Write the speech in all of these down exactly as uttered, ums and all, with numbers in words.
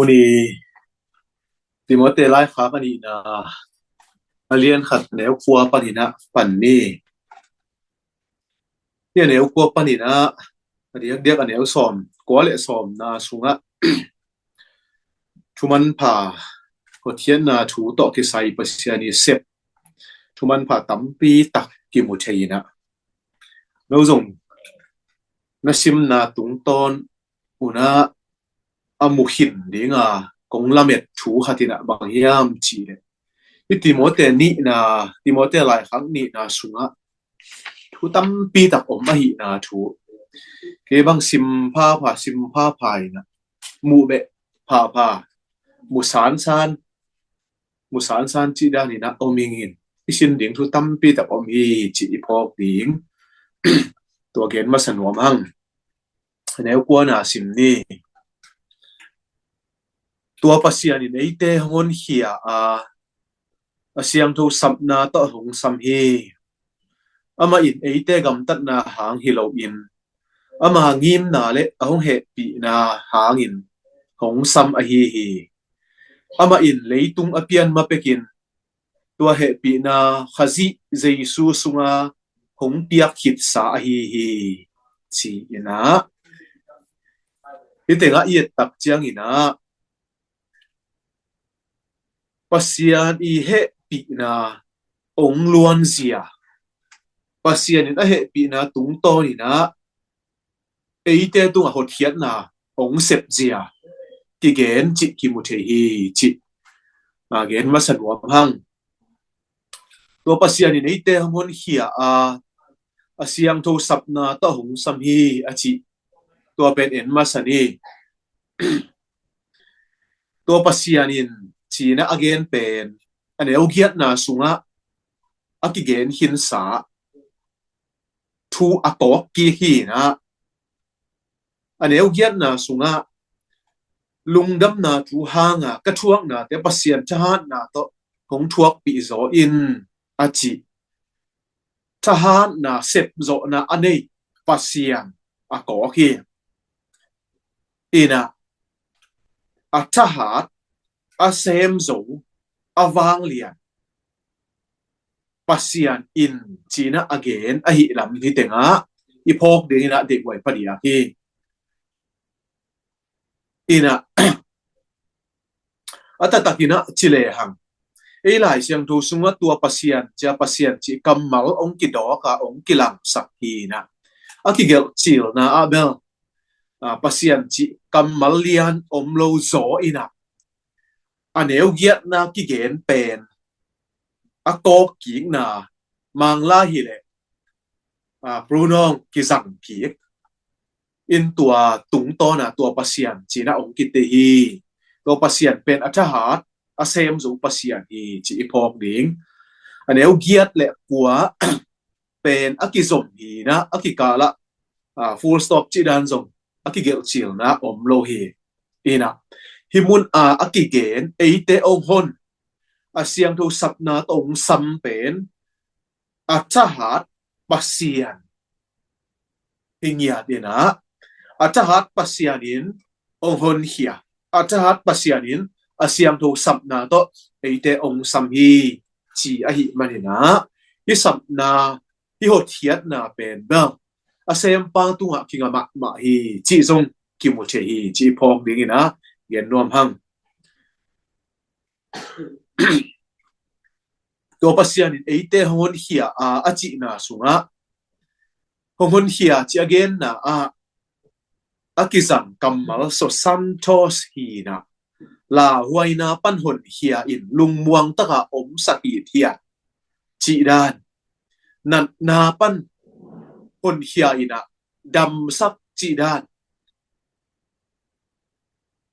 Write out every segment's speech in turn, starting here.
Tuni Timote laikhak a nihna, a lian khat, a neu kua panin ah pan ni. Hih a neu kua panin ah a diakdiak a neu sawm kua le sawmna sungah thumanpha, hotkhiatna thu tawh kisai Pasian i sep thumanpha tampi tak kimu thei in ah, no zong na simna tungtawn un ah a mu khin dinga kong lamet thu khat in ah bang hiam cih leh, i Timote nihna, Timote laikhak nihna sungah thu tampi tak om ahihna thu. Kei bang sim phapha, sim phapha in ah, mu beh phapha, mu sansan, mu sansan cih dan in ah om ing in, i sin ding thu tampi tak om hi cih i phawk ding. Tua gen masa nuam hang. A neu kuana sim ni. Tua Pasian in eite hong honkhia a, a siangtho sapna tawh hong sam hi. Amah in eite gamtatna hang hi loin, ama ngimna le a hong hehpihna hangin hong sam ahi hi. Amah in leitung a pian ma pekin tua hehpihna Khazih Jesu sunga hong piak khitsa ahi hi, ci-in ah, hih tengah i et tak ciangin ah, Pasian i hehpihna hong luanzia, Pasian in a hehpihna tungtawn in ah eite tungah hotkhiatna hong sepzia kigen cih kimu thei hi cih, a, gen masa nuam hang. Tua Pasian in eite hong honkhia a, a siangtho sapna tawh hong sam hi a cih, tua pen en masa ni. Tua Pasian in ci-in ah a gen pen a neu giatna sungah a kigen khinsa thu a kawk kik hi in ah, a neu giatna sungah lungdamna thu hanga ka thuaknate Pasian thahatna tawh hong thuakpih zaw in a cih. Thahatna, sepzawhna a nei Pasian a kawk hi. In ah, a thahat, a sem zo, a vanglian Pasian in ci-in ah a gen ahih lam hih tengah i phawk dingin ah deihhuai padiak hi. In ah, a taktak in ah ci lehang, ei Lai Siangtho sungah tua Pasian ci a, Pasian cih kammal hong kidawk a, hong kilangsak hi in ah, a kigelhcilna ah bel, a, Pasian cih kammal lian om lo zaw in ah, a neu giatna kigen pen a kawk kikna, Mangla hi leh, a, pronoun kizang kik in tua tungtawn ah tua Pasian ci-in ah hong kite hi. Tua Pasian pen a thahat, a sem zo Pasian hi cih i phawk ding. A neu giat le kua pen a kizom hi in ah, a kikal ah, a, full stop cih dan zong a kigelhcilna om lo hi. In ah, hih mun a, a kigen eite hong hon, a siangtho sapna tawh hong sam pen a thahat Pasian hi ngiat in ah, a thahat Pasian in hong honkhia, a thahat Pasian in a siangtho sapna tawh eite hong sam hi ci ahih manin ah, hih sapna, hih hotkhiatna pen bel a sempa tungah kinga mahmah hi cih zong kimu thei hi cih i phawk dingin ah gen nuam hang. Tua Pasian in eite hong honkhia a, a cihna sungah hong honkhia cih a genna ah a kizang kammal sosantos hi in ah, lauhuaina pan honkhia in lungmuang taka omsak hithiat cih dan, natna pan honkhia in ah damsak cih dan,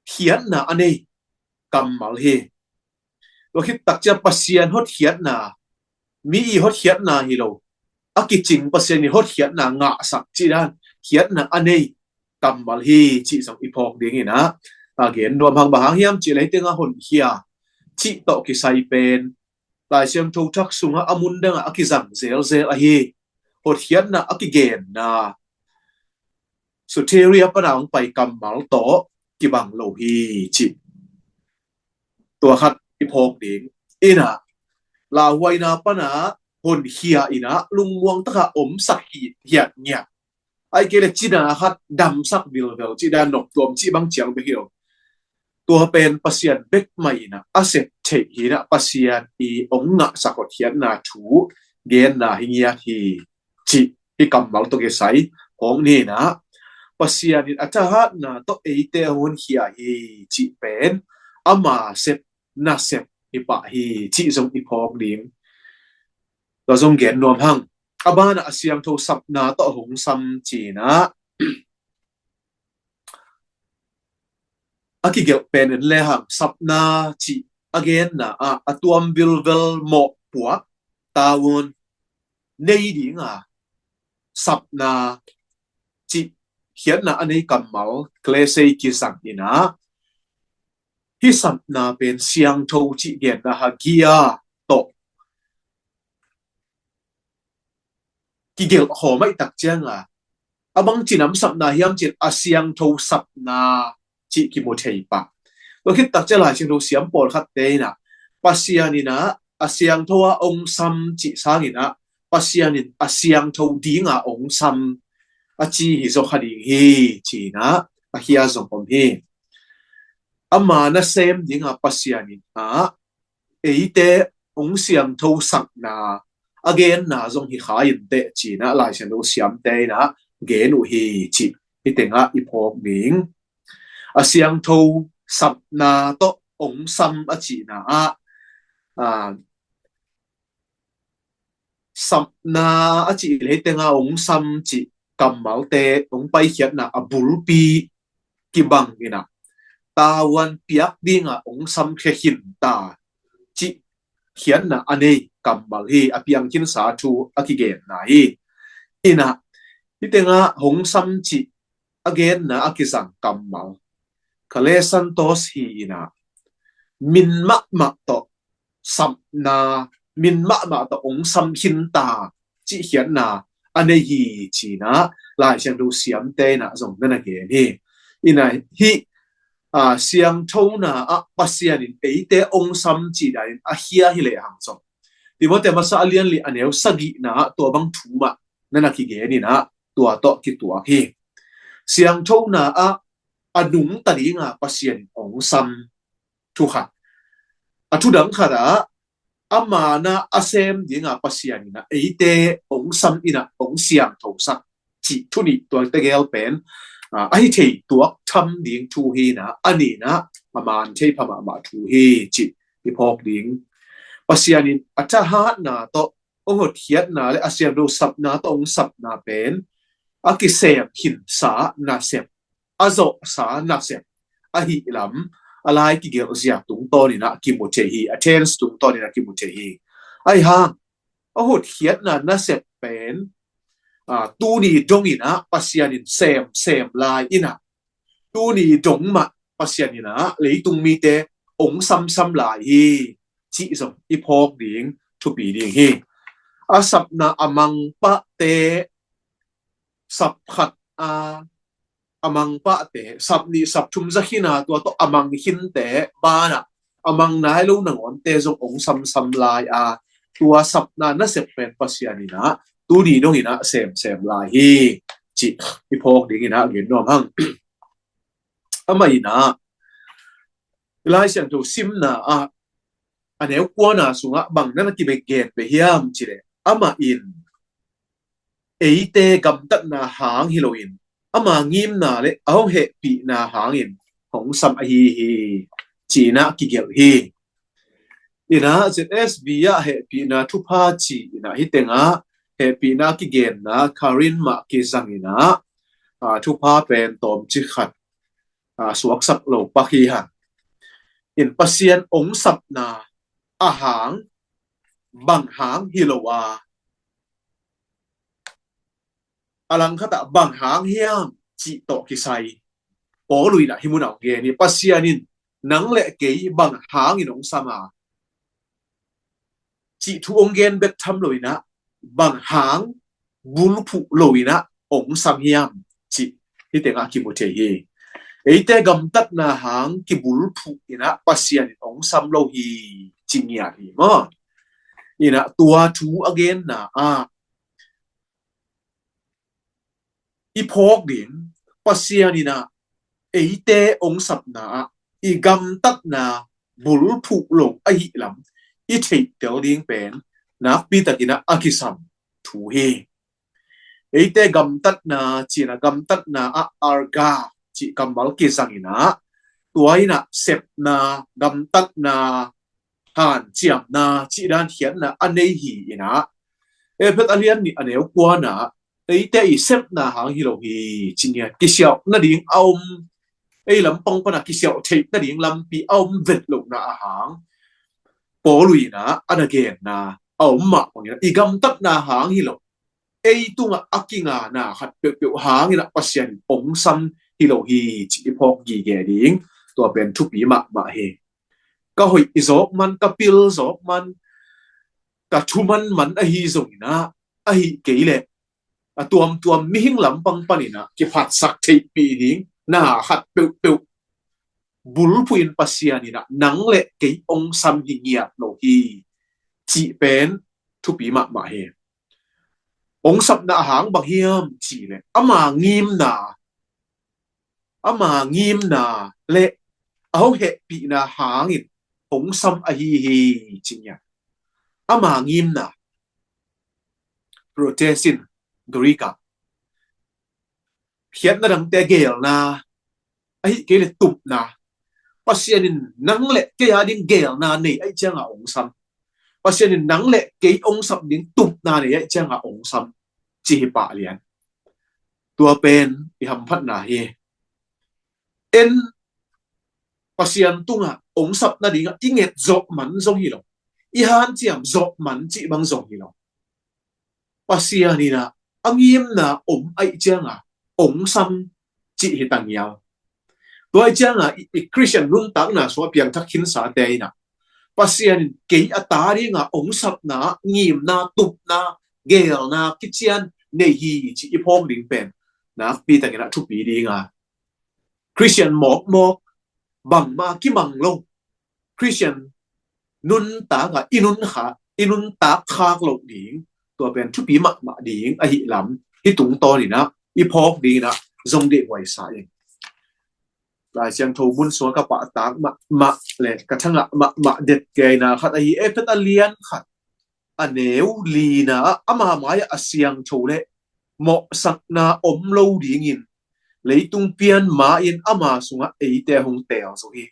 khiatna a nei kammal hi. Tua khit tak ciang Pasian hotkhiatna, mi i hotkhiatna hi lo, a kicing Pasian i hotkhiatna ngahsak cih dan, khiatna a nei kammal hi cih zong i phawk dingin ah, a gen nuam hang. Bang hang hiam cih leh hih tengah honkhia cih tawh kisai pen Lai Siangtho thak sungah a mun dangah a kizang zelzel ahi. Hotkhiatna a kigenna soteria pana hong pai kammal tawh kibang lo hi cih Tua khat i phawk ding. Inah, lauhuaina pana honkhia inah lungmuang taka omsak hi hiat ngiat. Ai kei le cina khat damsak bilbel cih dan noptuam cih bang ciang bek hi lo. Tua pen Pasian bek mah inah a sep theih hinah Pasian i ong ngahsak hotkhiatna thu genna hi ngiat hi cih hi kammal tawh kisai hong ninah Pasian in a thahatna tawh eite a honkhia hi cih pen ama sep nasep hi pah hi cih zong i phawk ding. Tua zong gen nuam hang. A banah a siangtho sapna tawh hong sam cinah a kigelh pen en le hang sapna cih a genna ah a tuam vilvel mawh puak taun nei dinga sapna cih khiatna a nei kammal klesei kizang inah hi sapna pen siangtho cih genna hagia tawh kigelh khawm aih tak cianga a bang cinam sapna hiam cin a siangtho sapna cih kimu thei pah. Tua khit tak cia Lai Siangtho siam pawlkhatte inah Pasian inah a siangtho a ong sam cih sanginah Pasian in a siangtho dinga ong sam a ci hi zawkha ding hi cinah a hia zong om hi. Ama nasem dinga Pasian inah eite ong siangtho sakna a genna zong hi kha inteh cinah Lai Siangtho siamte inah gen uh hi cih hi tengah i phawk ding. A siangtho sapna tawh ong sam a cihna ah a sapna a cih le hi tenga ong sam cih kammalte ong paikhiatna a bulpi kibang inah tavuan piak dinga ong sam khia khin ta cih khiatna a nei kammal hi. A piang khinsa thu a kigenna hi. Inah hi tenga hong sam cih a genna a kizang kammal kalesantos hi inah min mahmah tawh sapna min mahmah tawh ong sam khin ta cih khiatna a nei hi cinah Lai Siangtho siamte inah zong na na gen hi. Inah hi a siangthona ah Pasian in eite ong sam cih danin a hia hi lehang zong Timote masa a lianli a neu sagihna ah tua bang thu mah na na kigen inah tua tawh kituak hi. Siangthona ah a nungta dinga Pasian in ong sam thu khat. A thudang khatah ama na a sem dinga Pasian inah eite ong sam inah ong siangthosak cih thu nih tua tegel pen a hi thei tuak tham ding thu hi inah a ninah a man thei pha mahmah thu hi cih i phawk ding. Pasian in a thahatna tawh ong hotkhiatna le a siangtho sapna tawh ong sapna pen a kisem khinsa nasep a zawhsa nasep ahi lam a lai kigelh zia tungtawn inah kimu thei hi. A tense tungtawn inah kimu thei hi. Ahi hang a hotkhiatna nasep pen a tuni dong inah Pasian in sem sem lai inah tuni dong mah Pasian inah leitung mite ong samsam lai hi cih zong i phawk ding thupi ding hi. A sapna a mangpahte sap khat a a mangpahte sap nih sap thum zakhina tua tawh a mangkhinte banah a mang nai lo nangawnte zong ong samsam lai a tua sapna nasep pen Pasian inah tuni dong inah semsem lai hi cih i phawk ding inah gen nuam hang. Amah inah Lai Siangtho simna ah a neu kuana sungah bang na na kibek gen peh hiam cileh amah in eite gamtatna hang hi loin ama ngimna le a hong hehpihna hangin hong sam ahi hi cinah kigelh hi. Inah Z S B ah hehpihna thupha ci inah hi tengah hehpihna kigenna Karin mah kizang inah a thupha pen tawmci khat a suaksak lo pak hi hang. In Pasian ong sapna a hang bang hang hi lo a a langkhatah bang hang hiam cih tawh kisai Paul inah hi munah ong gen hi. Pasian in nang le kei bang hangin ong sam a cih thu ong gen bek tham lo inah bang hang bulphuh lo inah ong sam hiam cih hi tengah kimu thei hi. Eite gamtatna hang kibulphuh in ah Pasian in hong sam lo hi, ci ngiat hi maw. In ah tua thu a genna ah i phawk ding, Pasian in ah eite hong sapna ah i gamtatna bulphuh lo ahih lam i theihtel ding pen nakpi takin ah a kisam thu hi. Eite gamtatna, ci-in ah gamtatna ah arga cih kammal kizang in ah, tua in ah sepna, gamtatna, hanciamna cih dan khiatna a nei hi in ah, Efesa a lian nih a neu kua-na, eite i sepna hang hi lo hi, ci ngiat, kisiauh nading a om, ei lampang pana kisiauh theih nading lampi a om vet lohna a hang Paul in ah a na genna a om mah bangin ah i gamtatna hang hi lo, ei tungah a kingana khat peuhpeuh hangin ah Pasian in hong sam hi lo hi, ci i phawk gige ding. Tua pen thupi mahmah hi. Ka hoih zawk man, ka pil zawk man, ka thuman man ahi zongin ah, ahi kei leh a tuamtuam mihing lampang panin ah kiphatsak theihpih ding na khat peuhpeuh bulphuh in Pasian in ah nang le kei hong sam hi ngiat lo hi, cih pen thupi mahmah hi. Hong sapna a hang bang hiam cih leh ama ngimna, ama ngimna le a hong hehpihna hangin hong sam ahi hi, ci ngiat. Ama ngimna, protesin, Greek ah, khiatna dangte geelna, ahi kei leh tupna. Pasian in nang le kei a ding geelna nei ahih ciangah hong sam. Pasian in nang le kei hong sap ding tupna nei ahih ciangah hong sam, ci hi pah lian. Tua pen i hamphatna hi. En Pasian tungah hong sap nadingah i nget zawh man zong hi lo, i hanciam zawh man cih bang zong hi lo. Pasian in ah a ngimna om ahih ciangah hong sam, cih hi ta ngial. Tua ahih ciangah i, i Khristian nuntakna sungah piangthak khinsate in ah Pasian in kei a ta dingah hong sapna, ngimna, tupna, geelna kician nei hi, ci i phawk ding pen nakpi takin ah thupi ding a, Khristian mawkmawk, bangmah kimang lo Khristian nuntak ah i nunkhak, i nuntak khak loh ding, tua pen thupi mahmah ding ahih lam hih tungtawn in ah i phawk ding in ah zong deihhuai sa ing. Lai Siangtho mun sungah ka pahtak mahmah le ka thangah mahmah det kei na khat ahi, Efesa a lian khat a neu lina ah, ama mai-ah a siangtho le mawhsakna om lo dingin leitung pian ma-in ama sungah eite hong teel zo hi.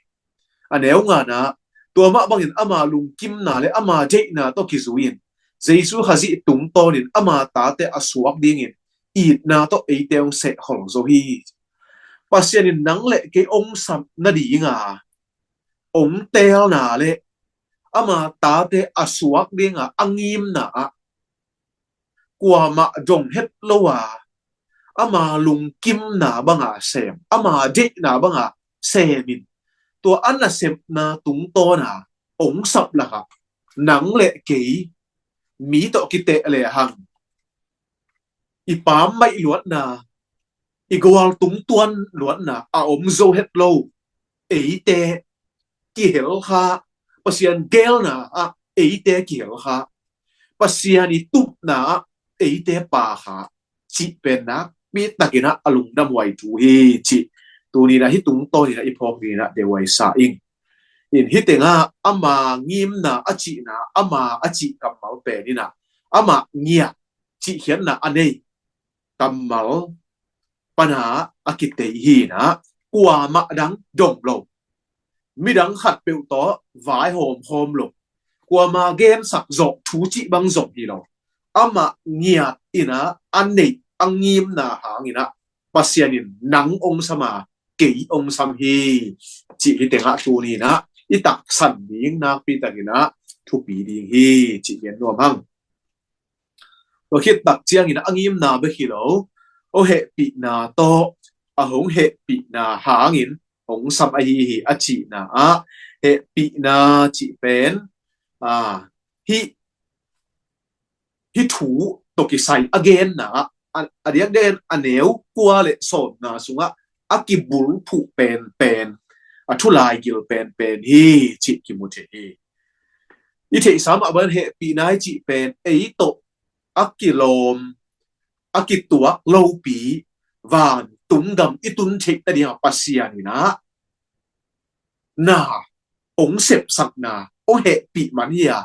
A neu ngana ah, tua mah bangin ama lungkimna le ama deihna tawh kizui-in Jesu Khazih tungtawnin ama tate a suak dingin itna tawh eite hong sehkhol zo hi. Pasian in nang le kei hong sap nadinga hong teelna le ama tate a suak dinga a ngimna ah kuamah dong het lo a, ama lungkimna banga sem, ama deihna banga semin, tua a nasepna tungtawna hong sap lakah nang le kei mi tawh kiteh lehang i pammaih luatna, i gual tungtuan luatna a om zo het lo. Eite kihelkha, Pasian geelna ah eite kihelkha, Pasian i tupna ah eite pakha, cih pen nakpi takin ah a lungdamhuai thu hi, cih tuni-in ah hih tungtawnin ah i phawk dingin ah deihhuai sa ing. In hih tengah ama ngimna a cihna, ama a cih kammal pen in ah amah ngiat cihkhiatna a nei kammal pana a kitei hi-in ah, kuamah dang dong lo, midang khatpeuh tawh vaihawmkhawm lo, kuama gensak zawh thu cih bang zong hi lo, amah ngiat in ah a neih a ngimna hangin ah Pasian in nang hong sam a, kei hong sam hi, cih hih tengah tuni-in ah i taksan ding nakpi takin ah thupi ding hi, cih gen nuam hang. Tua khit tak ciangin a ngimna bek hi lo, a hehpihna tawh, a hong hehpihna hangin hong sam ahi hi a cihna ah, hehpihna cih pen a, hih, hih thu tawh kisai a genna ah, a, a diakdiakin a neu kua le sawmna sungah a kibulphuh penpen, a thu laigil penpen hi cih kimu thei hi. I theihsa mah bangin hehpihna i cih pen ei tawh a kilawm, a kituak lopi vantung gam i tun theih nadingah Pasian in ah na hong sepsakna hong hehpih man hi a,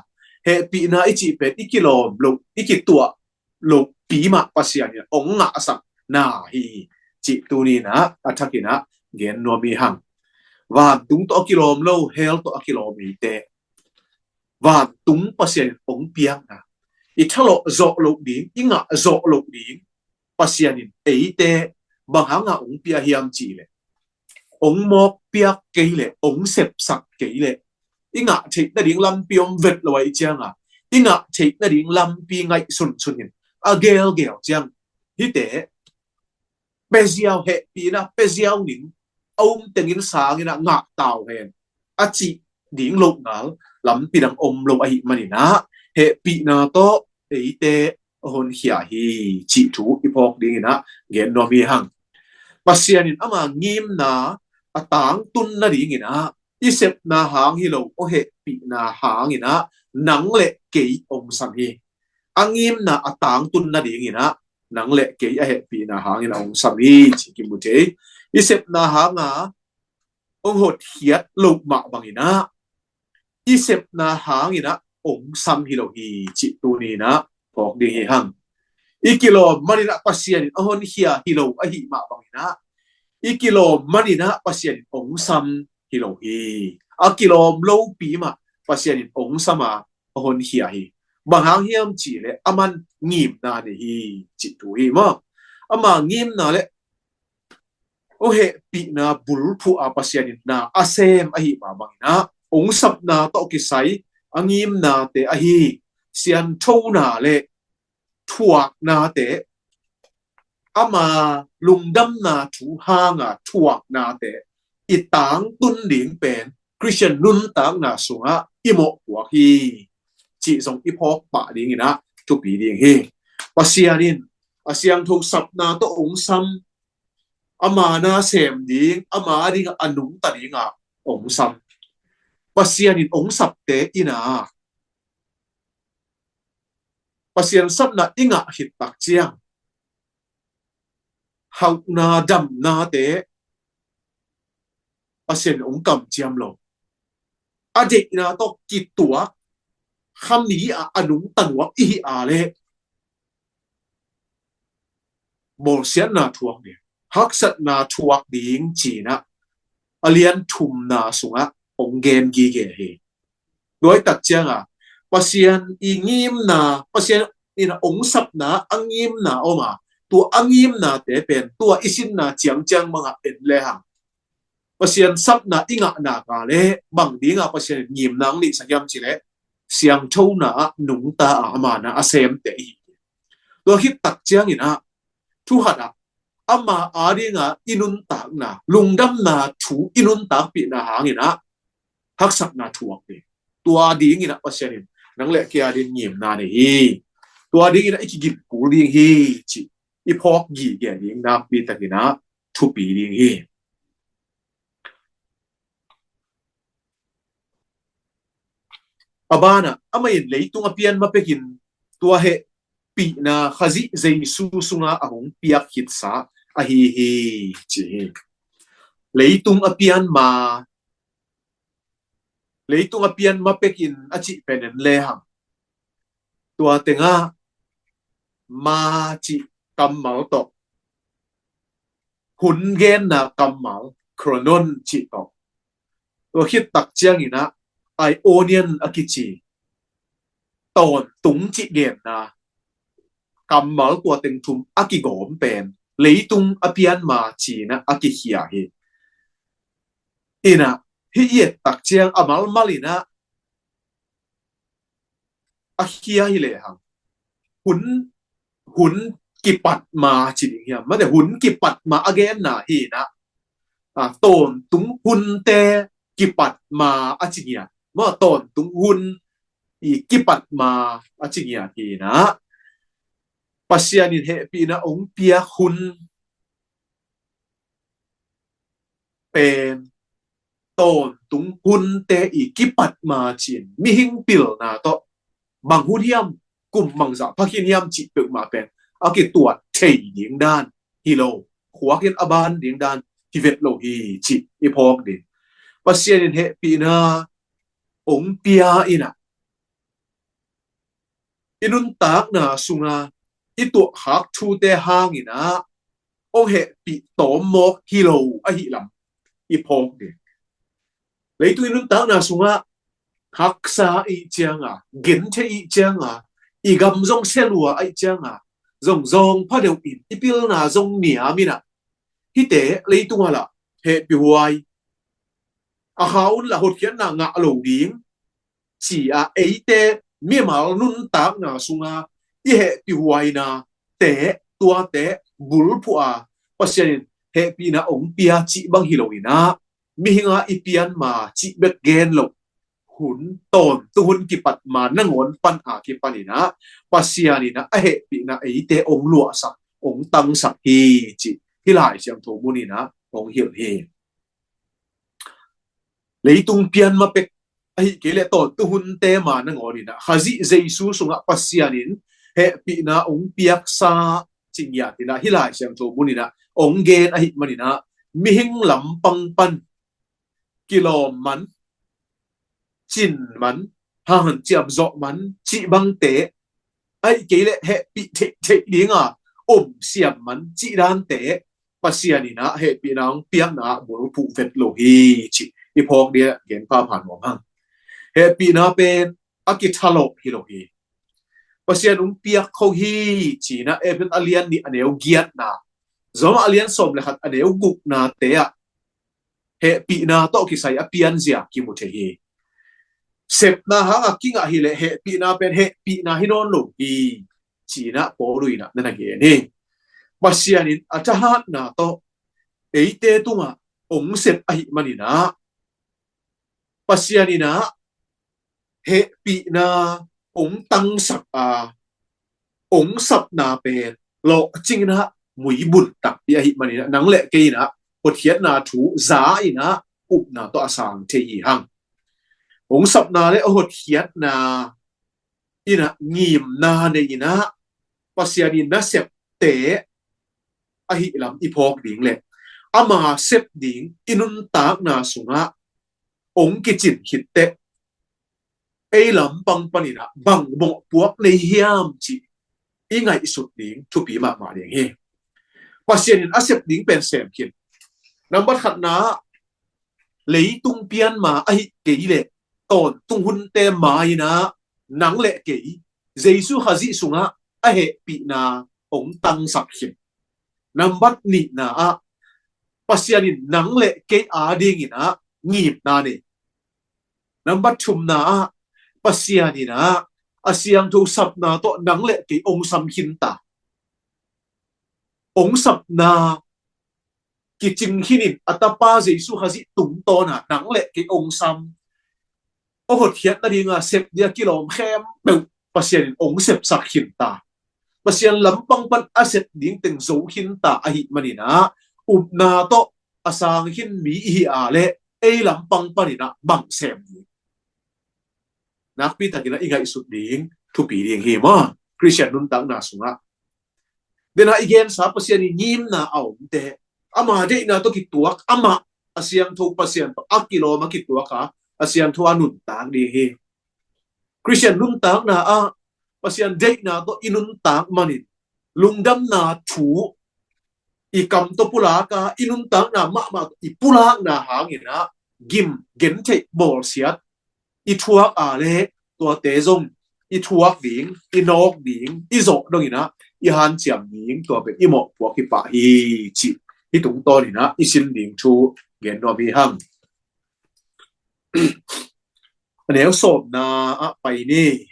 hehpihna i cih pen i kilawm loh, i kituak lohpi mah Pasian in hong ngahsakna hi cih tuni in ah a thakin ah gen nuam hi hang. Vantung tawh a kilawm lo, hell tawh a kilawm eite, vantung Pasian in hong piakna, i thalawh zawh loh ding, i ngah zawh loh ding Pasian in eite bang hanga hong pia hiam cih leh, hong mawkpiak kei leh, hong sepsak kei leh, i ngah theih nading lampi om vet lo ahih cianga, i ngah theih nading lampi ngaihsunsun in a gelgel ciang, hihte peziau, hehpihna peziau ning a um tengin sangin ah ngah tau hen a cih ding loh ngal lampi dang om lo ahih manin ah hehpihna tawh eite a honkhia hi cih thu i phawk dingin ah gen nuam hi hang. Pasian in ama ngimna a tangtun nadingin ah i sepna hang hi lo, a hehpihna hangin ah nang le kei hong sam hi. A ngimna a tangtun nadingin ah nang le kei a hehpihna hangin a hong sam hi cih kimu thei. I sepna hanga hong hotkhiat loh mah bangin ah i sepna hangin ah hong sam hi lo hi cih tuni in ah phawk ding hi hang. I kilawm manin ah Pasian in a honkhia hi lo ahih mah bangin ah i kilawm manin ah Pasian in hong sam hi lo hi. A kilawm lopi mah Pasian in hong sam a, a honkhia hi. Bang hang hiam cih leh aman ngimna nei hi cih thu hi maw. Ama ngimna le hong hehpihna bulphuh a Pasian in na a sem ahih mah bangin ah hong sapna tawh kisai a ngimnate ahi sianthona le thuaknate, ama lungdamna thu hanga thuaknate i tangtun ding pen Khristian nuntakna sungah i mawhpuak hi cih zong i phawk pah dingin ah thupi ding hi. Pasian in a siangtho sapna tawh hong sam, ama na sem ding, ama dingah a nungta dingah hong sam. Pasian in hong sapte in ah Pasian sapna i ngah khit tak ciang hauhna damnate Pasian in hong kamciam lo. A deihna tawh kituak khami a a nungta nuam i hih a leh bawlsiatna thuak ding, haksatna thuak ding ci-in ah a lian thumna sungah hong gen gige hi. Tua i tak cianga Pasian i ngimna, Pasian in a hong sapna a ngimna om a, tua a ngimnate pen tua i sinna ciangciang bangah en lehang Pasian sapna i ngahna ka leh bang dinga Pasian in ngimna hong neihsak hiam cih leh siangthona ah nungta a ama na a semte i hi. Tua khit tak ciangin ah thuhat ah ama a dinga i nuntakna, lungdamna thu i nuntakpihna hangin ah haksatna thuak hi. Tua dingin ah Pasian in nang le kei a ding ngimna nei hi. Tua dingin ah i kigin kul ding hi cih i phawk gige ding nakpi takin ah thupi ding hi. A banah amah in leitung a pian ma pekin tua hehpihna Khazih Jesu sunga a hong piak khitsa ahi hi ci hi. Leitung a pian ma, leitung a pian ma pekin a cih pen en lehang tua tengah ma cih kammal tawh hun genna kammal chronon cih tawh tua khit tak ciangin ah aionian a kici tawntung cih genna kammal tua teng thum a kigawm pen leitung a pian ma ci-in ah a kikhia hi. In ah hih i et tak ciang a malmal in ah a khia hi lehang hun, hun kipat ma ci ding hiam? Mate hun kipat ma a genna hi in ah, a, tawntung hunte kipat ma a ci ngiat maw, tawntung hun i kipat ma a ci ngiat hi in ah Pasian in hehpihna hong piak hun pen tawntung hunte i kipat ma cin mihing pilna tawh bang hun hiam, kum bangzah phak khin hiam cih peuhmah pen a kituat thei ding dan hi lo, khuak in a ban ding dan hi vet lo hi cih i phawk ding. Pasian in hehpihna ong pia inah i nuntakna sunga i tuahkhak thute hanginah ong hehpih tawmmawk hi lo ahi lam i phawk ding. Leitung i nuntakna sungah haksa ih cianga, genthei ih cianga, i gam zong selua aih cianga, zong zawng phadeuh in i pilna zong niam inah hihte leitung ah lah hehpihhuai a kha un lah hotkhiatna ngah lo ding ci-a eite mimal nuntakna sunga i hehpihhuaina te tuate bulphuh a Pasian in hehpihna ong pia cih bang hi lo inah mihinga i pian ma cih bek gen lo hun tawntung hun kipat ma nangawn pan a kipan inah Pasian inah a hehpihna eite ong luahsak ong tangsak hi cih hih Lai Siangtho mun inah ong hilh hi. Leitung pian ma pek ahi kei leh tawntung hunte ma nangawn inah Khazih Jesu sungah Pasian in hehpihna ong piaksa cingiat inah hih Lai Siangtho mun inah ong gen ahi man inah mihing lampang pan kilawm man, cin man, hanghanciam zawh man cih bangte ahi kei leh hehpih theihtheih dinga om siam man cih dante Pasian inah hehpihna ong piakna ah bulphuh vet lo hi cih i phawk ding gen phapha nuam hang. Hehpihna pen a kithalawh hi lo hi. Pasian ong piak kho hi cinah Efesa a lian nih a neu giatna, Roma a lian sawm le khat a neu guknate ah hehpihna tawh kisai a pianzia kimu thei hi. Sepna hanga kingah hileh hehpihna pen hehpihna hi nawn lo hi cinah Paul inah na na gen hi. Pasian in a thahatna tawh eite tungah ong sep ahi man inah Pasian inah hehpihna ong tangsak a ong sapna pen lawhcing inah muibun takpi ahi man inah nang le kei inah hotkhiatna thu za inah upna tawh a sang thei hi hang. Ong sapna le hotkhiatna inah ngimna nei inah Pasian in nasepte ahi lam i phawk ding le ama sep ding i nuntakna sungah ong kicin khitteh ei lampang pan inah bang mawhpuak nei hiam cih i ngaihsut ding thupi mahmah ding hi. Pasian in a sep ding pen sem khin. Nambat khatna leitung pian ma ahi kei leh tawntung hunte ma inah nang le kei Jesu Khazih sungah a hehpihna ong tangsak khin. Nambat nihna ah Pasian in nang le kei ading inah ngimna nei. Nambat thumna ah Pasian inah a siangtho sapna tawh nang le kei ong sam khinta. Ong sapna kicing khinin a tapa Jesu Khazih tungtawna nang le kei ong sam. A hotkhiat nadinga sep dia kilawm khempeuh Pasian in ong sepsak khinta. Pasian lampang pan a sep ding teng zo khinta ahi man inah upna tawh a sang khin mi ihi a le ei lampang pan inah bang sem ding. Nakpi takin ah i ngaihsut ding thupi ding hi maw? Khristian nuntakna sungah dena i gensa Pasian i ngimna a omte ama deihna tawh kituak, ama a siangtho Pasian tawh a kilawm a kituak a a siangtho a nuntak ding hi. Khristian nuntakna ah Pasian deihna tawh i nuntak manin lungdamna thu i kam tawh pulak a i nuntakna mahmah tawh i pulakna hangin ah gim, gentheih, bawlsiat i thuak a le tuate zong i thuak ding, i nawk ding, i zawh dongin ah i hanciam ding, tua pen i mawhpuak hi pah hi cih hih tungtawnin ah i sin ding thu gen nuam hi hang. A neu sawmna ah pai ni.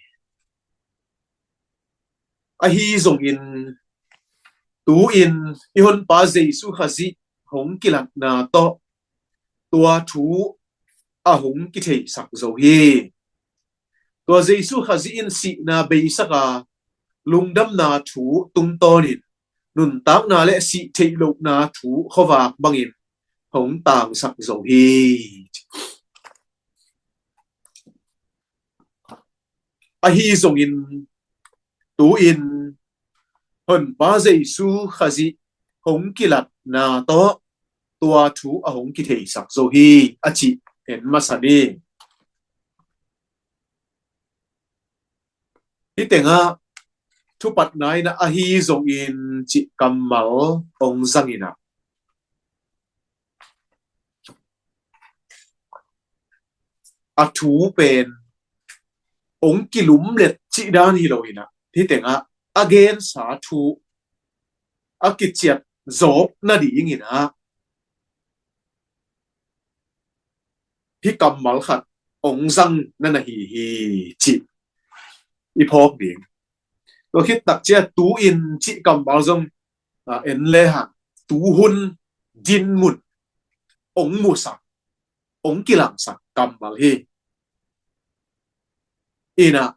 Ahi zongin tu-in i Honpa Jesu Khazih hong kilatna tawh tua thu a hong kitheihsak zo hi. Tua Jesu Khazih in sihna beisak a lungdamna thu tungtawnin nuntakna le sih theih lohna thu khuavak bangin hong tangsak zo hi. Ahi zongin tu-in Honpa Jesu Khazih hong kilatna tawh tua thu a hong kitheisak zo hi, a cih en masa ni. Hih tengah thupatna in ah ahi zongin cih kammal hong zang in ah, a thu pen hong kilumlet cih dan hi lo in ah, hih tengah a gensa thu a kiciat zawk nadingin ah hih kammal khat hong zang na na hi hi, cih i phawk ding. Tua khit tak ciang tu-in cih kammal zong, a, en lehang tuhun dinmun hong musak, hong kilangsak kammal hi. In ah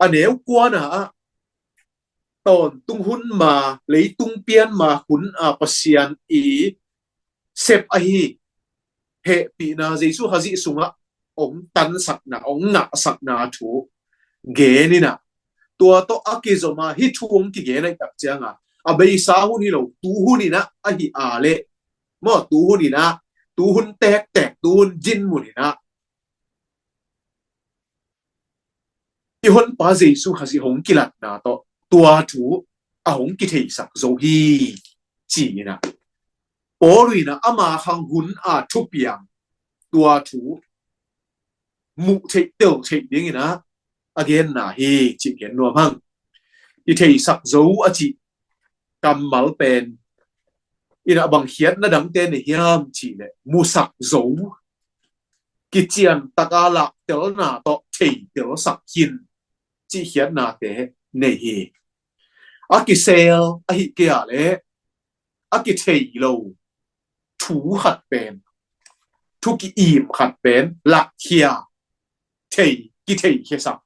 a neu kuana ah tawntung hun ma, leitung pian ma hun a Pasian i sep ahi hehpihna Jesu Khazih sungah hong tansakna, hong ngahsakna thu gen in ah, tua tawh a kizom a hih thu hong kigen ahih tak ciang a, a beisa hun hi lo, tuhun in ah ahi a leh, maw, tuhun in ah, tuhun tektek, tuhun dinmun in ah i Honpa Jesu Khazih hong kilatna tawh tua thu a hong kitheisak zo hi, ci in ah, Paul in ah ama khang hun a thupiang tua thu muh theih, tel theih dingin ah a genna hi, cih gen nuam hang. Kitheisak zo a cih kammal pen in ah bang khiatna dangte nei hiam cih leh, musak zo, kician taka lahtelna tawh theitel sak khin, cih khiatnate nei hi. A kisel ahih kei a leh a kithei lo thu khat pen, thu ki-im khat pen lahkhia, thei, kitheikhiasak,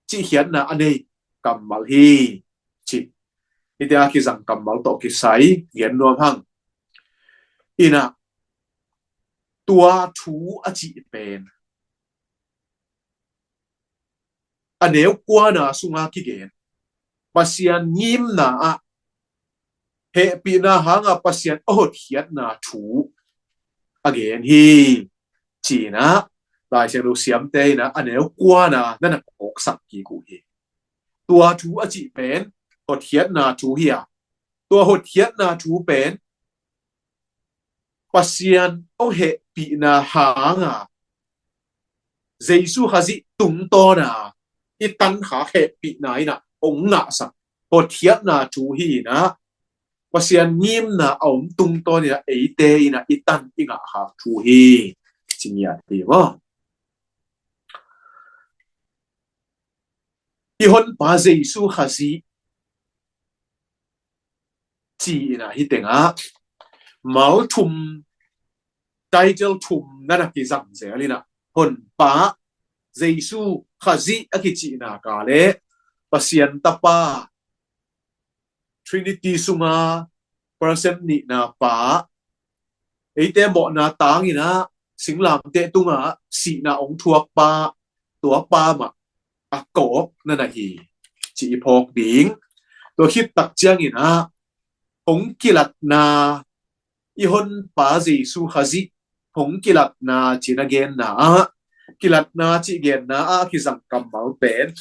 cih khiatna a nei kammal hi, ci. Hihte a kizang kammal tawh kisai gen nuam hang. In ah tua thu a cih pen a neu kuana sunga kigen Pasian ngimna ah hehpihna hanga Pasian a hotkhiatna thu a gen hi, ci in ah Lai Siangtho siamte in ah a neu kuana na na kawksak kik uh hi. Tua thu a cih pen hotkhiatna thu hi a, tua hotkhiatna thu pen Pasian hong hehpihna hanga Jesu Khazih tungtawna i tankhak hehpihna in ah hong ngahsak hotkhiatna thu hi in ah, Pasian ngimna a om tungtawn in ah eite in ah i tan i ngahkhak thu hi, ci ngiat hi maw. I Honpa Jesu Khazih ci in ah hih tengah mal thum, title thum na na kizang zel in ah, Honpa Jesu Khazih a kicihna ka leh Pasian Tapa, Trinity sunga person nihna pa, eite mawhna tangin ah singlamteh tungah sihna hong thuak pa, tua pa mah a kawk na na hi, ci i phawk ding. Tua khit tak ciangin ah hong kilatna, i Honpa Jesu Khazih hong kilatna ci na genna ah, kilatna ci genna ah kizang kammal pen,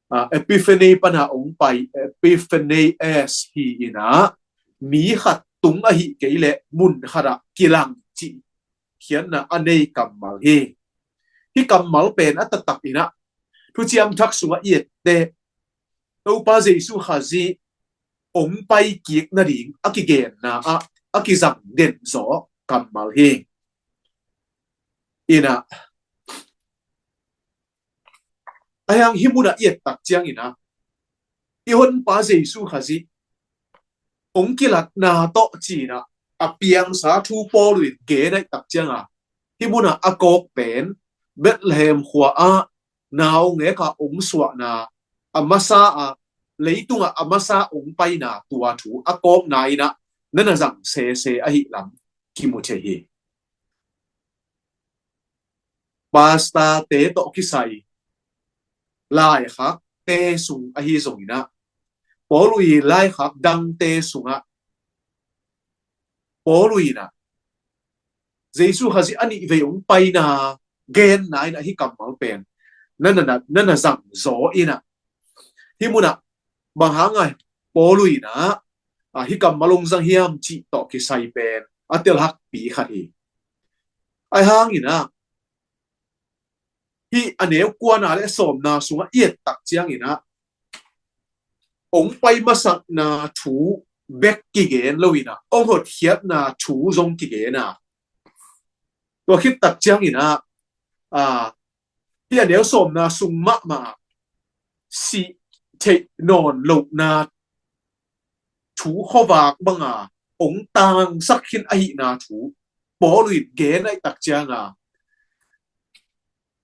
a, Epiphany pana hong pai, Epiphanes hi in ah, mi khat tung ahih kei leh mun khatah kilang cih khiatna a nei kammal hi. Hih kammal pen a taktak in ah Thuciam Thak sungah i et teh Topa Jesu Khazih hong pai kik nading a kigenna ah a kizang den zaw kammal hi. In ah, a hiang hih munah i et tak ciangin ah, i Honpa Jesu Khazih hong kilatna tawh ci in ah a piangsa thu Paul in gen ahih tak ciang a, hih munah a kawk pen Bethlehem khua ah naungek a hong suahna, a masa ah leitungah a masa ong paina tua thu a kawkna in ah na na zang sese ahih lam kimu thei hi. Pastor-te tawh kisai laikhakte sung ahi zongin ah, Paul i laikhak dangte sungah Paul in ah Jesu Khazih a nih vei ong paina genna in ah hih kammal pen na na, na na zang zaw in ah, hih munah bang hanga Paul in ah, a, hih kammal ong zang hiam cih tawh kisai pen a telhakpi khat hi. Ahi hangin ah hih a neu kuana le sawmna sungah i et tak ciangin ah ong pai masakna thu bek kigen lo in ah ong hotkhiatna thu zong kigen a, tua khit tak ciangin ah, a, hih a neu sawmna sung mahmah sih theih nawn lohna thu khuavak banga ong tangsak khin ahihna thu Paul in gen ahih tak cianga,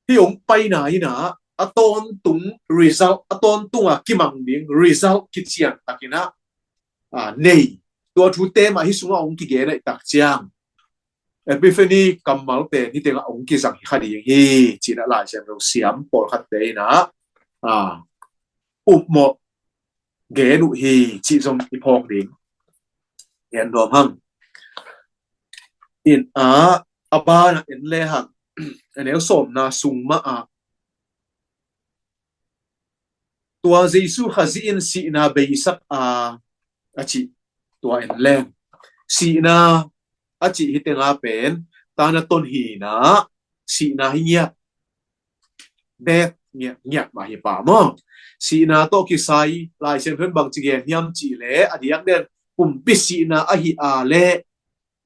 hih ong paina in ah a tawntung result, a tawntunga kimang ding result kician takin ah, a, nei. Tua thute mah hih sungah ong kigen ahih tak ciang Epiphany kammal pen hih tengah ong kizang hi kha ding hi, ci-in ah Lai Siangtho siam pawlkhatte in ah, a, upmawh gen uh hi, cih zong i phawk ding. Gen nuam hang. In ah, a banah en le hang, a neu sawmna sung mah ah tua Jesu Khazih in sihna beisak a, a cih tua en leng, sihna a cih hih tenga pen tana ton hi in ah, sihna hi ngiat, death ngiat, ngiat mah hi pah maw. Sihna tawh kisai Lai Siangtho in bangci gen hiam cih leh, a diak den pumpi sihna ahi a leh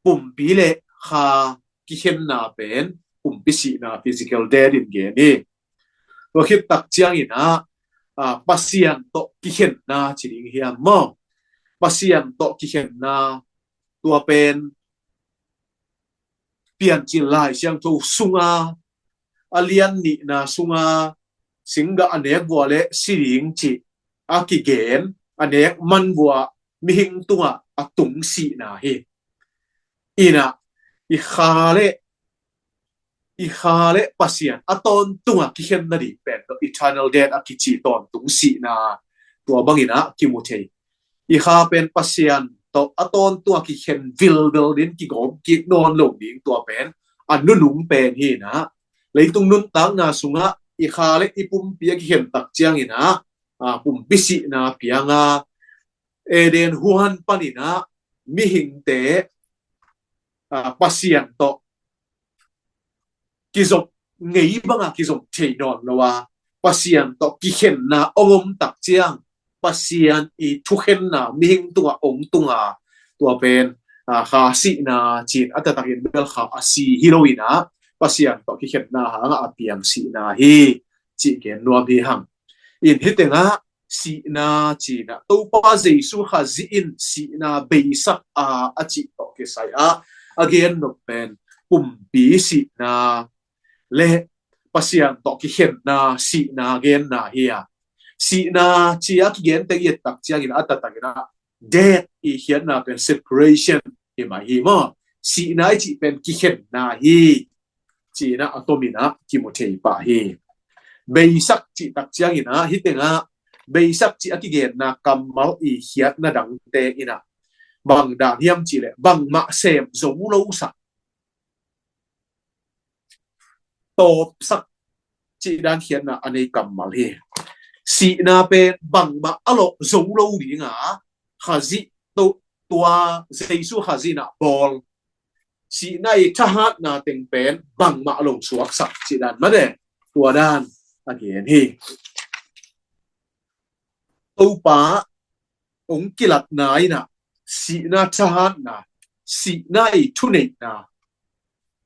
pumpi le kha kikhenna pen pumpi sihna, physical death in gen hi. Tua khit tak ciangin ah, a, Pasian tawh kikhenna ci ding hiam maw? Pasian tawh kikhenna, tua pen Piancil Lai Siangtho sunga, a lian nihna sunga, singgah a nek vua le si ding cih a kigen, a nek man vua mihing tungah a tung sihna hi. In ah, i kha le, i kha le Pasian a tawntunga kikhen nading pen tawh eternal death a kici tawntung sihna, tua bangin ah kimu thei. I kha pen Pasian tawh a tawntunga kikhen vilvel ding, kigawm kik nawn lo ding, tua pen a nunung pen hi in ah, leitung nuntakna sungah i kha le i pumpi a kikhen tak ciangin ah, a, pumpi sihna pianga Eden huan panin ah mihingte, a, Pasian tawh kizop ngei banga kizop thei nawn lo a, Pasian tawh kikhenna ong om tak ciang, Pasian i thukhenna mihing tungah ong tunga, tua pen, a, kha sihna ci-in a taktakin bel kha a si hi lo in ah, Pasian tawh kikhenna hangah a piang sihna hi, cih gen nuam hi hang. In hih tengah sihna ci-in ah, Topa Jesu Khazih in sihna beisak a, a cih tawh kisai ah a gen nop pen pumpi sihna le Pasian tawh kikhenna sihna genna hi a, sihna ci-a kigen teng i et tak ciangin a taktakin ah death i khiatna pen separation hi mai hi maw? Sihna i cih pen kikhenna hi, ci-in ah a tomin ah kimu thei pah hi. Beisak cih tak ciangin ah, hih tengah beisak cih a kigenna kammal i khiatna dangte in ah bang dan hiam cih leh, bangmah sem zo lo sak, tawpsak cih dan khiatna a nei kammal hi. Sihna pen bangmah a lawh zo lo dinga, Khazih tawh, tua Jesu Khazih in ah bawl, sihna i thahatna teng pen bangmah a lawh suaksak cih dan mah e, tua dan a gen hi. Topa ong kilatna in ah sihna thahatna, sihna i thuneihna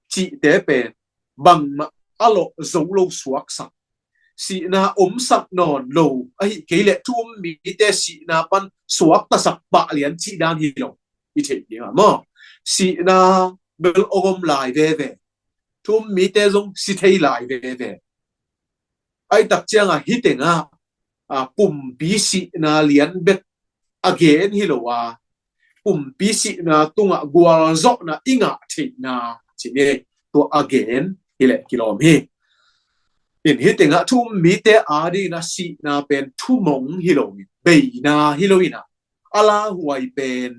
cihte pen bangmah a lawh zo lo suaksak, sihna omsak nawn lo, ahih kei leh thu um mite sihna pan suaktasak pah lian cih dan hi lo i theih ding a maw? Sihna bel ong om lai veve, thu um mite zong si thei lai veve. Ahi tak ciangah hih tengah a, pumpi sihna lian bek a gen hi lo a, pumpi sihna tungah gualzawhna i ngah theihna, ci ni, tua a gen hi leh kilawm hi. In hih tengah thu um mite adingin ah sihna pen thumong hi lo in, beina hi lo in ah, a lauhuai pen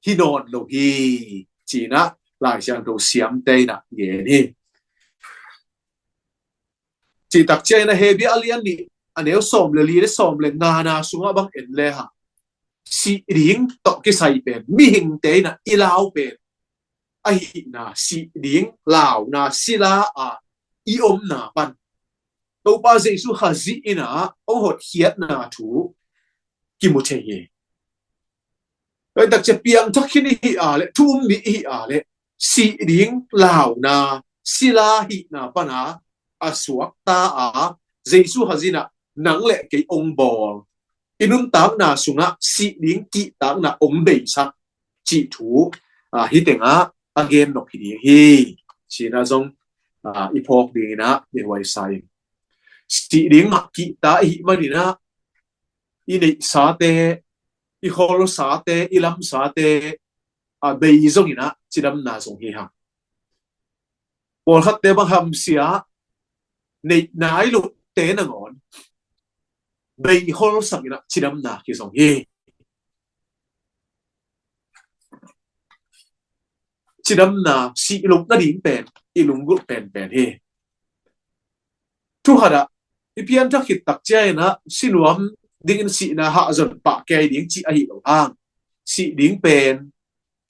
hi nawn lo hi, ci-in ah Lai Siangtho siamte in ah gen hi. Cih tak ciangin ah Hebru a lian nih, a neu sawm le li le sawm le ngana sungah bang en le hang, sih ding tawh kisai pen, mihingte in ah i lau pen ahihna, sih ding, launa, sila a i omna pan Topa Jesu Khazih in ah hong hotkhiatna thu kimu thei hi. Tua tak ciang piangthak khin i hih a leh, thu um mi i hih a leh, sih ding, launa, sila hihna pan a, a suakta a, Jesu Khazih in ah nang le kei hong bawl, i nuntakna sungah sih ding kihtakna hong beisak, cih thu, a, hih tengah a gen nop hi ding hi, ci-in ah zong, a, i phawk dingin ah i huaisa in. Sih ding mah kihta i hih manin ah, i neihsate, i kholsate, i lamsate, a, bei zongin ah cidamna zong hi hang. Pawlkhatte bang hamsia, neih nai lote nangawn bei holsak in ah cidamna kizong hi. Cidamna, sih loh nading pen i lunggulh penpen hi. Thu khat ah i pianthak khit tak ciangin ah, sinuam dingin sihna hahzon pah kei ding cih ahi lo hang, sih ding pen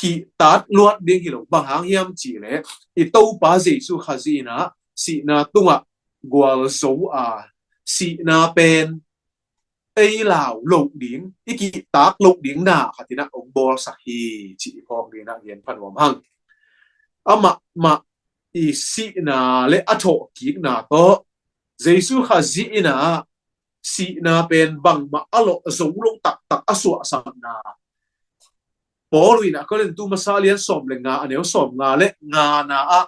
kihtak luat ding hi lo. Bang hang hiam cih leh, i Topa Jesu Khazih in ah sihna tungah gualzo a, sihna pen ei lau loh ding, i kihtak loh ding na khat in ah hong bawlsak hi, cih i phawk dingin ah gen pha nuam hang. Amah mah i sihna le a thawhkikna tawh, Jesu Khazih in ah sihna pen bangmah a lawh zo lo taktak a suahsakna, Paul in ah Korintu masa lian sawm le nga, a neu sawm nga le ngana ah,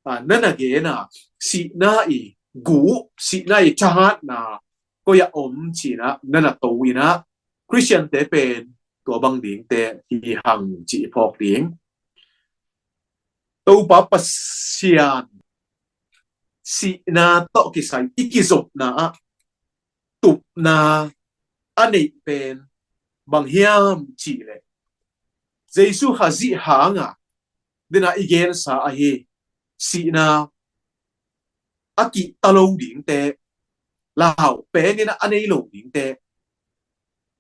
a, na na gen a, sihna i guh, sihna i thahatna koi ah om, ci-in ah na na to in ah, Khristiante pen tua bang dingte hi hang, cih i phawk ding. Topa Pasian sihna tawh kisai i kizopna ah tupna a neih pen bang hiam cih leh, Jesu Khazih hang a, den a i gensa ahi, sihna a kihta lo dingte, lau pen in ah a nei lo dingte,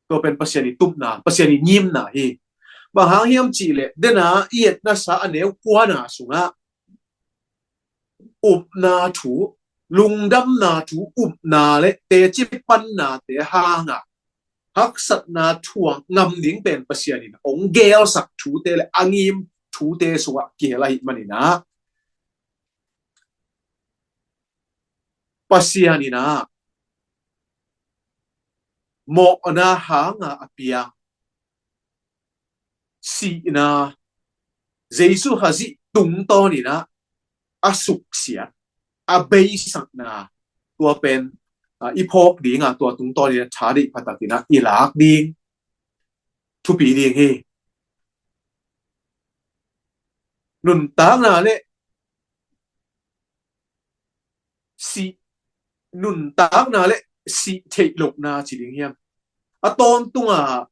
tua pen Pasian i tupna, Pasian i ngimna hi. Bang hang hiam cih leh, den a i etna sa a neu kuana sungah upna thu, lungdamna thu, upna le teci pannate hang a haksatna thuak ngam ding pen Pasian in hong gelsak thute le a ngim thute sungah kihel ahih manin ah, Pasian in ah mawhna hang a a piang sihna, Jesu Khazih tungtawn in ah a suksiat, a beisakna, tua pen, a, i phawk ding a, tua tungtawn in ah tha deih pha tak in ah i lak ding thupi ding hi. Nuntakna le sih, nuntakna le sih theih lohna ci ding hiam? A tawntung a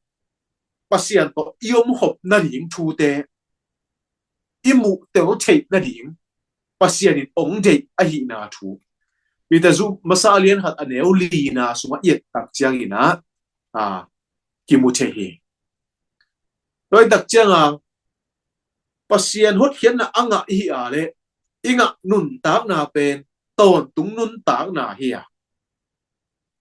Pasian tawh i om khop nading thute i muh tel theih nading Pasian in hong deih ahihna thu Peter zu masa a lian khat a neu lina sungah i et tak ciangin ah, a, kimu thei hi. Tua i tak ciang a Pasian hotkhiatna a ngah i hi a le, i ngah nuntakna pen tawntung nuntakna hi a,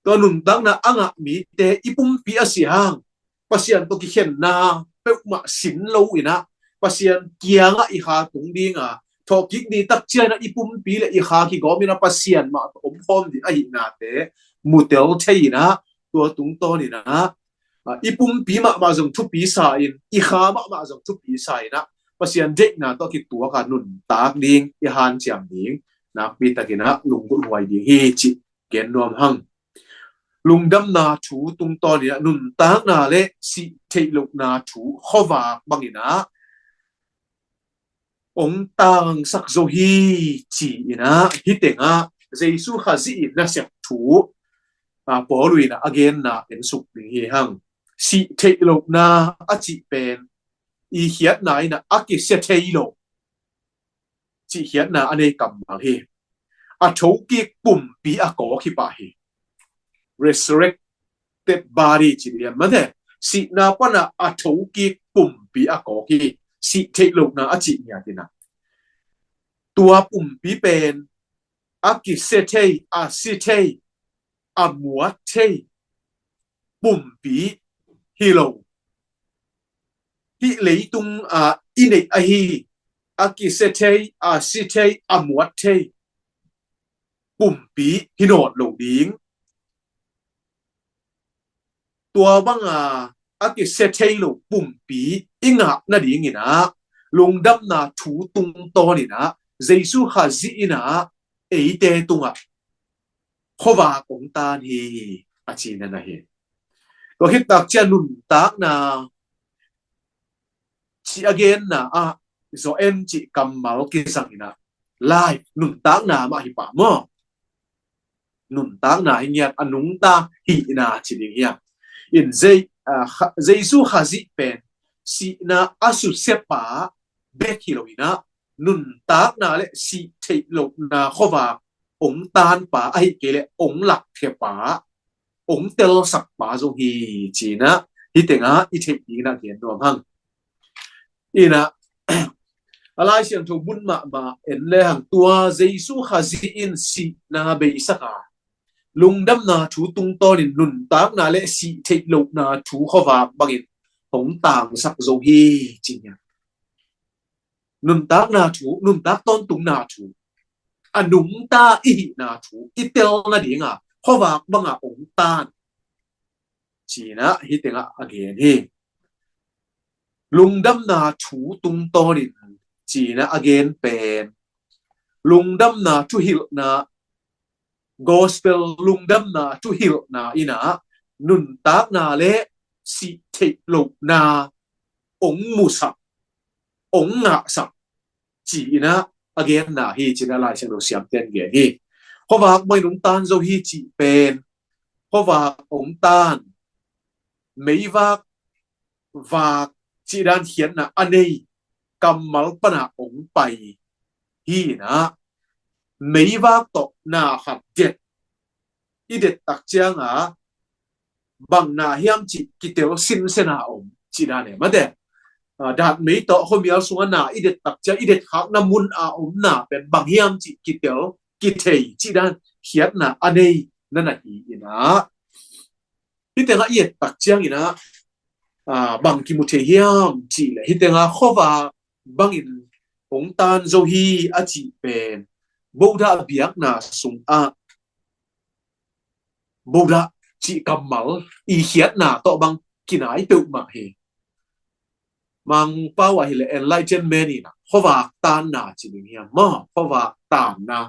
tua nuntakna a ngah mite i pumpi a si hang, Pasian tawh kikhenna peuhmah sin lo in ah, Pasian kiangah i kha tung ding a, thawhkik ni tak ciang in ah i pumpi le i kha kigawm in ah Pasian mah tawh om khawm ding ahihnate mu tel thei in ah, tua tungtawn in ah, a, i pumpi mahmah zong thupi sa in, i kha mahmah zong thupi sa in ah, Pasian deihna tawh kituak a nuntak ding i hanciam ding nakpi tak in ah lunggulh huai ding hi cih gen nuam hang. lungdamna thu tungtawn in ah nuntakna le sih theih lohna thu khuavak bangin ah ong tangsak zo hi ci-in ah, hih tengah Jesu Khazih in nasep thu, a, Paul in ah a genna en suk ding hi hang. Sih theih lohna a cih pen i khiatna in ah a kisia thei lo cih khiatna a nei kammal hi. A thokik pumpi a kawk hi pah hi. Resurrected body ci lian mate. Sihna pana a thokik pumpi a kawk hi. Sih theih lohna a cih ngiat in ah, tua pumpi pen a kisia thei, a si thei, a muat thei pumpi hi lo. Hih leitung a i neih ahi a kisia thei, a si thei, a muat thei pumpi hi nawn lo ding. Tua banga a kisia thei lo pumpi i ngah nadingin ah lungdamna thu tungtawn in ah Jesu Khazih in ah eite tungah khuavak ong tan hi, a cihna na hi. Tua khit tak ciang nuntakna cih a genna ah zaw en cih kammal kizang in ah life, nuntakna mah hi pah maw. Nuntakna hi ngiat, a nungta hihna ci ding hi a. In Jei-, a, Kha-, Jesu Khazih pen sihna a susia pa bek hi lo in ah nuntakna le sih theih lohna khuavak ong tan pa, ahih kei leh ong lakkhia pa, ong telsak pa zong hi ci-in ah hih tengah i theih dingin ah gen nuam hang. In ah a Lai Siangtho mun mahmah en le hang, tua Jesu Khazih in sihna beisak a, lungdamna thu tungtawn in nuntakna le sih theih lohna thu khuavak bangin hong tangsak zo hi ci-in ah. Nuntakna thu, nuntak tawntungna thu, a nungta i hihna thu i tel nading a khuavak banga ong tan ci-in ah hih tengah a gen hi. Lungdamna thu tungtawn in ci-in ah a gen pen lungdamna thuhilhna, gospel lungdamna thuhilhna in ah nuntakna le sih theih lohna ong musak, ong ngahsak ci-in ah a genna hi ci-in ah Lai Siangtho siamte'n gen hi. Khuavak bangin ong tan zo hi cih pen khuavak ong tan, meivak vak cih dan khiatna a nei kammal pana ong pai hi in ah, meivak tawh na khat det i det tak ciang a bang na hiam cih kitel sinsen a om cih dan e mate. A, dat mei tawh khuamial sungah na i det tak ciang i det khakna mun a om na pen bang hiam cih kitel kithei cih dan khiatna a nei na na hi in ah, hih tengah i et tak ciang in ah, a, bang kimu thei hiam cih leh hih tengah khuavak bangin ong tan zo hi a cih pen Buddha biakna sungah Buddha cih kammal i khiatna tawh bang kinai peuhmah hi. Mangpau ah hi leh enlightenment in ah khuavak tanna ci ding hiam maw, khuavak tanna,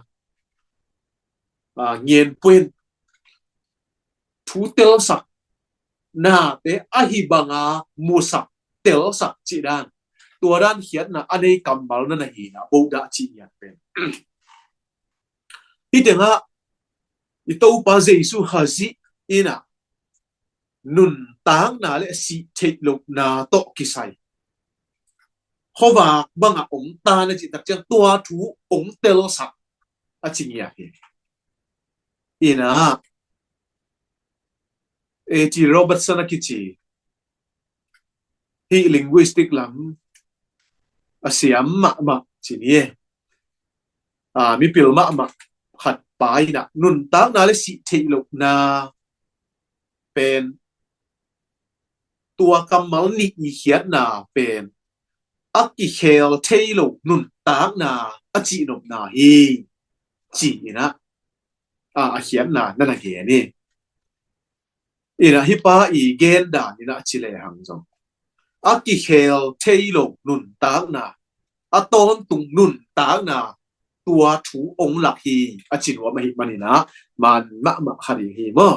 a, ngen puin thu telsak nate ahi banga musak telsak cih dan, tua dan khiatna a nei kammal na na hi in ah Buddha cih ngiat pen. Hih tengah i Topa Jesu Khazih in ah nuntakna le sih theih lohna tawh kisai khuavak banga ong tan a cih tak ciang tua thu ong telsak a ci ngiat hi. In ah A T Robertson a kici, hih linguistic lam a siam mahmah ci ni e, a, mipil mahmah khat pa in ah nuntakna le sih theih lohna pen, tua kammal nih i khiatna pen a kikhel thei lo nuntakna a cihnopna hi ci-in ah, a, a khiatna na na gen hi. In ah hih pa i gen dan in ah ci lehang zong a kikhel thei lo nuntakna, a tawntung nuntakna, tua thu ong lak hi a ci nuam ahih manin ah man mahmah kha ding hi maw.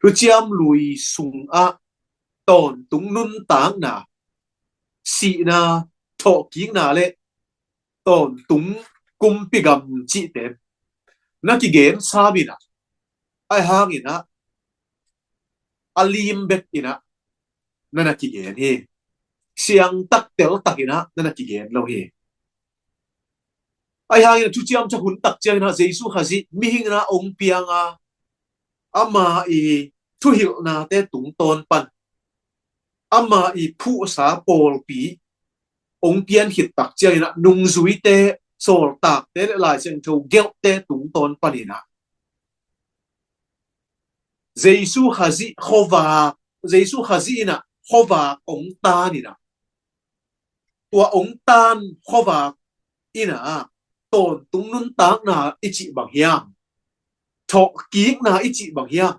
Thuciam Lui sungah tawntung nuntakna, sihna, thawhkikna le tawntung kumpi gam cihte na kigen sam in ah, ahi hangin ah a lim bek in ah na na kigen hi. Siangtak teltak in ah na na kigen lo hi. Ahi hangin ah Thuciam Cak hun tak ciangin ah Jesu Khazih mihing in ah hong piang a, ama i thuhilhnate tungtawn pan ama i phuhsa pawlpi hong pian khit tak ciangin ah nungzuite, sawltakte le Lai Siangtho gelhte tungtawn panin ah Jesu Khazih khuavak, Jesu Khazih in ah khuavak hong tan in ah, tua hong tan khuavak in ah tawntung nuntakna i cih bang hiam? Thawhkikna i cih bang hiam?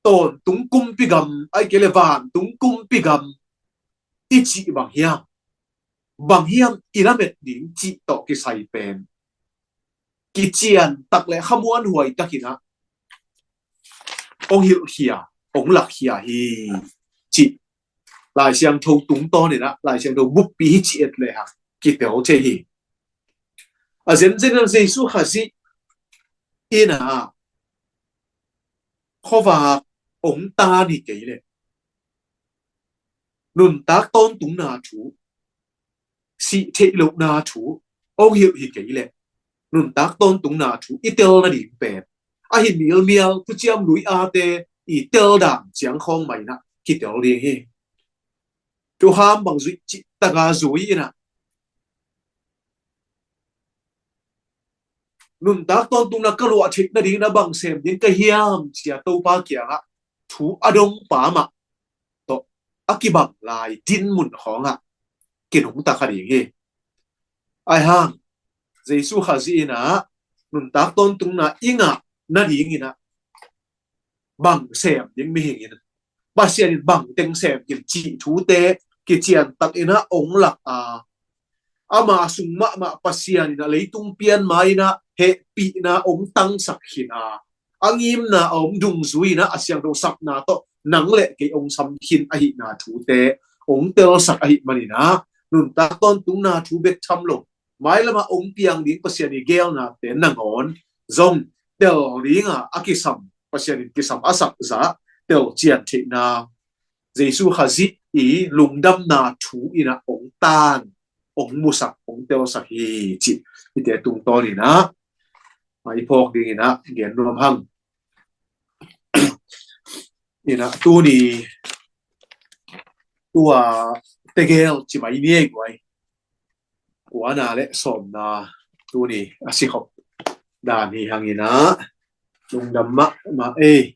Tawntung kumpi gam, ahih kei leh vantung kumpi gam i cih bang hiam? Bang hiam i lamet ding cih tawh kisai pen kician tak le khamuanhuai takin ah hong hilhkhia, hong lakkhia hi, cih Lai Siangtho tungtawn in ah, Lai Siangtho buppi hi cih et le hang kitel thei hi. A zenzen in Jesu Khazih in ah khuavak hong tan hi kei leh, nuntak tawntungna thu, sih theih lohna thu hong hilh hi kei leh, nuntak tawntungna thu i tel nading pen a hi milmial Thuciam Lui ate i tel dan ciang khawng mah in ah kitel ding hi. Thuham bang zuih cih tak a zui in ah, nuntak tawntungna ka luah theih nading in ah bang sem ding ka hiam, ci-a Topa kiangah thu a dongpa mah tawh a kibang lai dinmun khawngah kinungta kha ding hi. Ahi hang Jesu Khazih in ah nuntak tawntungna i ngah nading in ah bang sem ding mihing in, Pasian in bang teng sem khin cih thute kician tak in ah hong lak a, ama sung mahmah Pasian in ah leitung pian ma-in ah hehpihna hong tangsak khin a, a ngimna a om dungzui in ah a siangtho sapna tawh nang le kei hong sam khin ahihna thute hong telsak ahih manin ah, nuntak tawntungna thu bek tham lo, mailamah hong piang ding Pasian i geelnate nangawn zong tel ding a, a kisam, Pasian in kisam a sak zah tel cian theihna, Jesu Khazih i lungdamna thu in ah hong tan, hong musak, hong telsak hi, cih hihte tungtawn in ah i phawk ding in ah gen nuam hang. In ah tuni tua tegel ci mai ni ei guai. Kuana le sawmna tuni a sikhop dan hi hang in ah, lungdam mahmah ei.